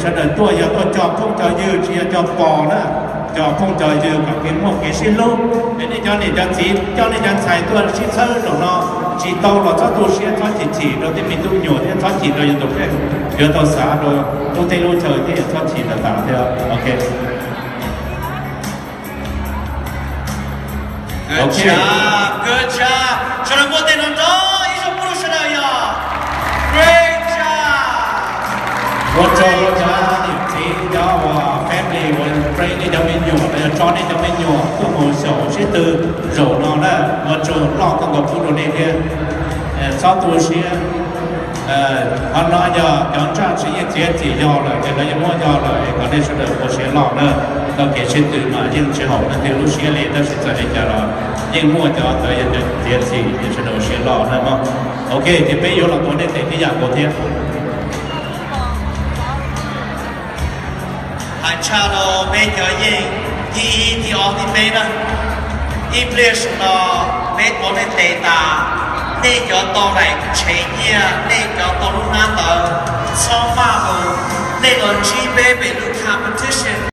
Sawv daws tuaj yog tuaj coj phooj cov ywg, tsis yog coj pos na, coj phooj cov ywg kom kev muaj kev sib hlub. Es nej cov niam cov txiv coj nej cov ntxhais tuaj sib txhawb zaum no, tsis tau los txhob tu siab, txhob chim chim rau tej me tub nyuam thiab txhob chim rau yus tus kheej, yuav tau xav rau lub teb lub chaw thiab yuav txhob chim tam tam thiab. Ok. Good job, good job. Sawv daws muab tej no nrov ib zaug pub rau sawv daws yog. Great job. Ua tsaug rau cov niam txiv, cov uas family uas bring nej cov me nyuam los yog tso nej cov me nyuam tuaj mus xyaum sib tw zaum no na, ua tsaug loj kawg nkaus pub rau nej thiab. Txhob tu siab. Qhov no yog cov ntsaj tseem yeej txiav txim yog lawm ces lawv yeej muab yog lawm, kom nej sawv daws ua siab loj na. Txoj kev sib tw mas yeej tsis haum leej twg lub siab li, tab sis txawm li cas los yeej muaj cov ntawd yog cov txiav txim, ces sawv daws ua siab loj na mog. Ok, ces peb yuav los tuav nej tes tib yam nkaus thiab. Hais tshaj rau peb cov yeej thib ib thib ob thib peb na, ib pliag saum no peb tuav nej tes tas, nej cov tau daim tshev nyiaj, nej cov tau lub hnab ntawd, txhob maj mus, nej los ntsib peb pem lub competition.